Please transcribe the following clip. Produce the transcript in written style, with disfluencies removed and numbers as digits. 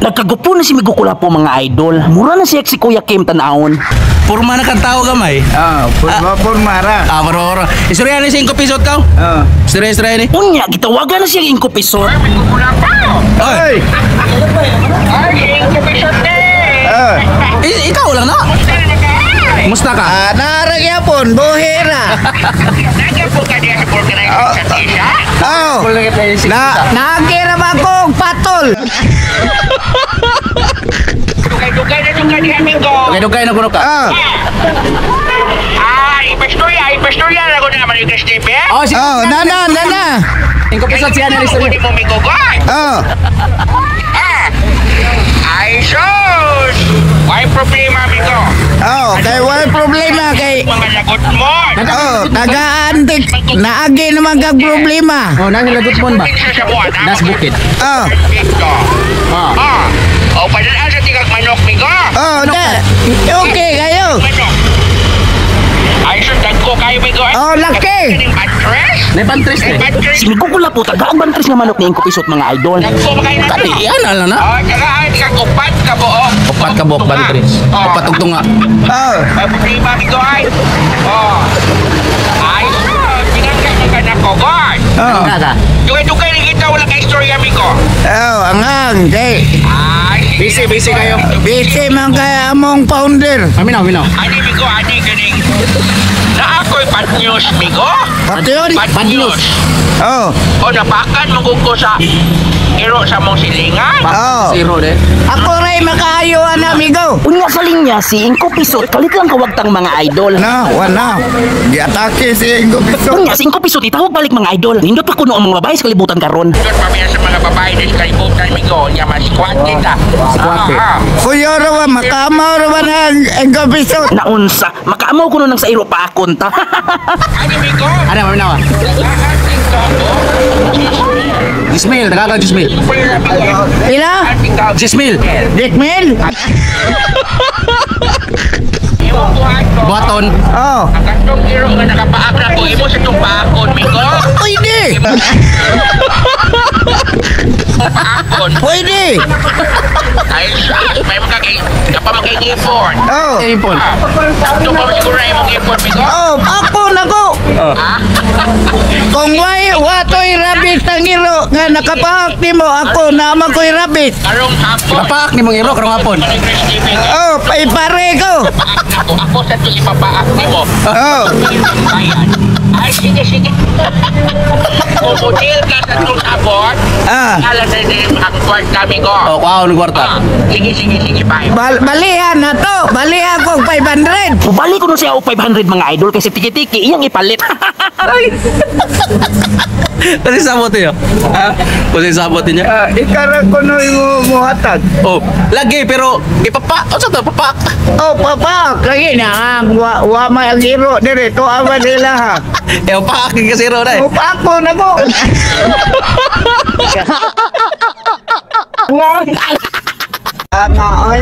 Nagkagupo na si Migo Kulapo, mga idol. Mura na siya si Kuya Kim tanawon. Purma na kang tao gamay. Ah, purma purma ra. Ah, puro puro. Istorya ni 5 pisot ka. Ah. Istorya istorya ni. Unya, gitawagan na siya ang Pisot. Oy, Ah. Ikaw lang na. Musta ka? Ah, naragyapon buhi ra. Oh. Na nagira ba kong patol? Dugay-dugay na dugay ni amigo. Dugay-dugay na kuno ka. Ah. Ay, istorya, istorya na ko naman yung Christine. Oh, si Oh, nana nana. 5 pisot siya na istorya. Hindi mo migugoy. Oh. Ah. Ay, sus! Why problema, amigo? Oh, kay wala problema kay Mga lagot mo. Oh, tagaan tik naagi naman kag problema. Oh, nang lagot mon ba? Sa buwan, ah. Nas bukid. Oh. Ito. Ah. Ah. O, padalaan sa tigag manok, migo. Oh, da. Okay kayo. Manok. Ay, sus, dagko kayo, migo. Oh, laki. Kaning mattress? Nay pantres Ay, eh. mattress. Si Migo Kulapo, tagaang bantres nga manok ni Ingko Pisot, mga idol. Dagko ba kayo na Kani yan ala na. Oh, tagaan, tigag upat ka buok. Upat ka buok bantres. Oh. Upat ug tunga. Oh. May problema, amigo, ay. Oh. Ay, sus, pinangkay mo ka na ko, God. Oh. Ka. Dugay-dugay na kita, wala ka istorya, amigo. Oh, angang kay Ay, sige. Busy, busy kayo. busy man kay among founder. Aminaw, aminaw. Ani, amigo, ani, ganing. Na ako'y bad news, amigo. Patyon. Bad Bad news. news. Oh. O, napakan mong ko sa iro sa mong silingan. Oh. Zero de. Ako ray makaayo ana amigo. Unya sa linya si Ingko Pisot, kalit lang kawagtang, mga idol. Na, wala. Giatake si Ingo Pisot. Unya si Ingko Pisot itawag balik, mga idol. Nindot pa kuno ang mga babae sa kalibutan karon. Diyos, pamilya sa mga babae sa kalibutan, amigo. Nya, mas squat kita. Squat, eh. Ah, ah. Kuya ra ba makamaw ra ba na ang Ingo Pisot? Naunsa, makaamaw kuno ng sa iro pa akon ta. Ani, amigo. Ana, aminaw. Tagaan tingka ko. Jismil, tagaga Jismil. Pila? Jismil. Dikmil? Imong buhat ko. Buhaton. Oh. Ang katong iro nga nakapaak na ko, imo sa itong paakon, migo. Pwede. Paakon. Pwede. Ay, sus, may makakay, kapa makikipon. Oh. Impon. Ito pa siguro na imong ipon, migo. Oh, ako nako. Kung way watoy rabis ang iro nga nakapaak nimo ako na ko'y rabis. Karong hapon. Napaak ni mong iro karong hapon. Malay Chris TV, Oh, ipare ko. paak na ko. Ako sa itong ipapaak nimo. Oh. Ayan. Ay, sige, sige. Kumudil ka sa itong sabon. Ah. Alam na din ang kwarta, migo. Oh, kuha ng kwarta. Ah, sige, sige, sige, bye. Balihan na to. Balihan kong 500. Mubalik kuno siya og 500, mga idol, kasi tiki-tiki iyang ipalit. Kasi sabot niyo. Ha? Kasi sabot niya. Ah, ikara ko no imo muhatag. Oh, lagi pero ipapa, unsa to papak? Oh, papa, kaya na ang wa, wa may ang iro dire to awa nila ha. Eh, paak kasi iro na eh. Oh, ako na ko. Tama, oy.